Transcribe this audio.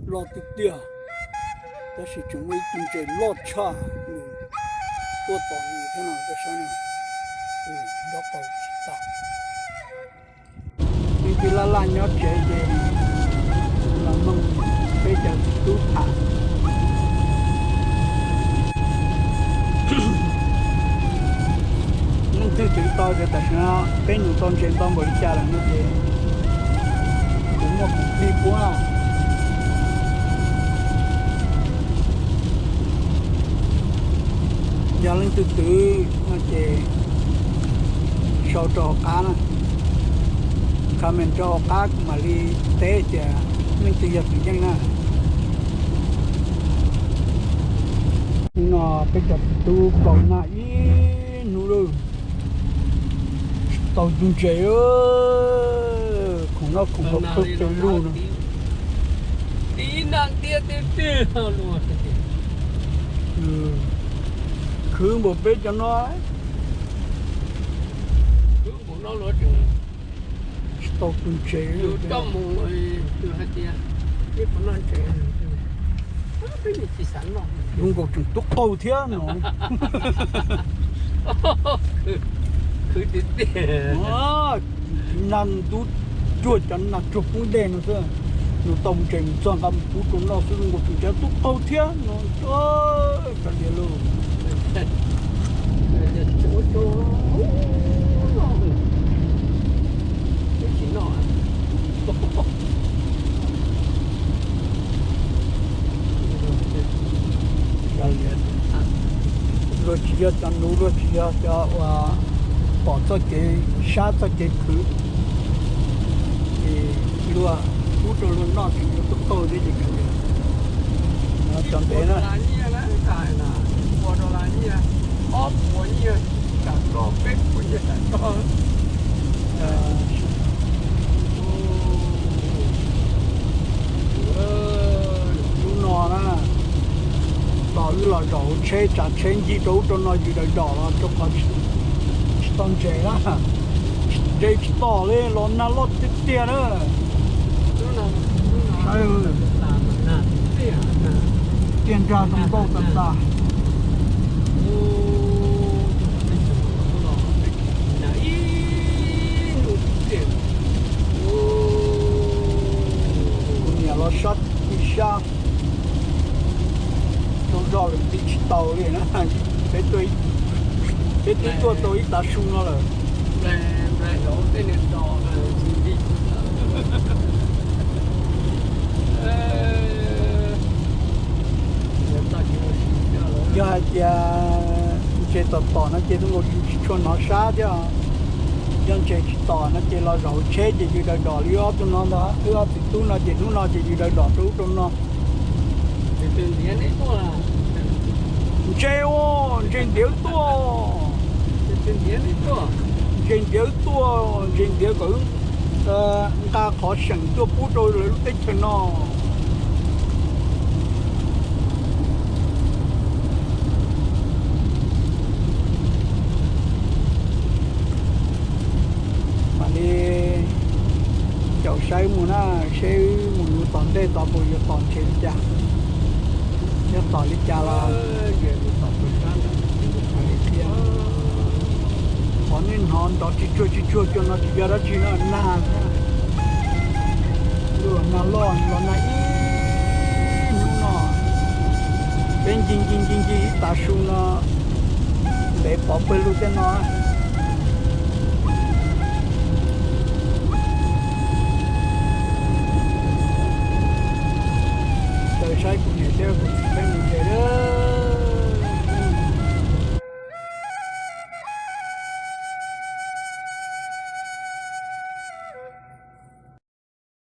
Loj tiag tiag, tab sis tseem muaj ib tug ntses loj tshaj nws tuaj tom nws thiab no, koj saib na, nrov qaus tsis tas. Leej twg laj laj nyob tsev ces los mloog peb cov txiv tub tham. Leej twg twv tau tias tam sim no peb nug tau ntses ntau npaum li cas lawm no ces kuv muaj khoom plig puab. Yog leej twg twv no ces sau rau hauv qab na, comment rau hauv qab kuv mam li teb tias leej twg yog tus yeej na. Hnub no peb cov txiv tub kaus nag ib hnub lawm, tsis tau tus ntses, khoom noj khoom haus pawg pes lug no. Khwv npaum peb cov no, tsis tau tus ntses. Zoo nkaus tseem tub qaug thiab no. Nag ntub cuag cov nag tsuag poob dej no xwb. Nws tau mus tsev mus txog nqa mus pub rau noj xwb, zoo nkaus tseem tub qaug thiab no. Cov lias lauj. Luag tsis yog cov nuv, luag tsis yog cov uas pom txoj kev sab txoj kev khwv, ces luag pub rau luag noj tseem yuav tub qaug thiab ces kav liam. Cov ntev na. Hnub no na, tos wb los zaum hauv tsheb, tsam tsheb ncig rau ub rau no yws daws dom los rau qhov tsis tau ntses na. Ntses tsis tom li, los nag loj tiag tiag na. Saib, tiag nrag zoo nkauj tas tas. Kuv niam los sab ib sab, tsaug zog lawm nti tsis tau li na. Peb twb tuaj tau ib tav su no lawm. Yog hais tias ntses tom tom no ces zoo nkaus yus tsis tshua hnov sab thiab. Yog ntses tsis tom no ces los zaum tsheb ces yws daws dom li ob tug no ntag, wb ob txiv tub no ces hnub no ces yws daws dom rau ub rau no. Ntses, ntses ntiav tuaj, ntses ntiav tuaj, ntses ntiav kom wb nqa qhov seem tuaj pub rau lawv lub teb chaws no. Mam li caum saib mus na, seb mus nuv tom ntej tod puas yuav tom ntses li cas, yog tom li cas los mam li qhia. Qhov nej hnov nrov tsis tsuag tsis tsuag cuag no tsis yog dab tsi no, nag, ntuj los nag loj los nag ib hnub no, peb ncig ncig ncig ncig ib tav su no, ntev pov pawg lug tej no. Caw saib kuv niam thiab kuv txiv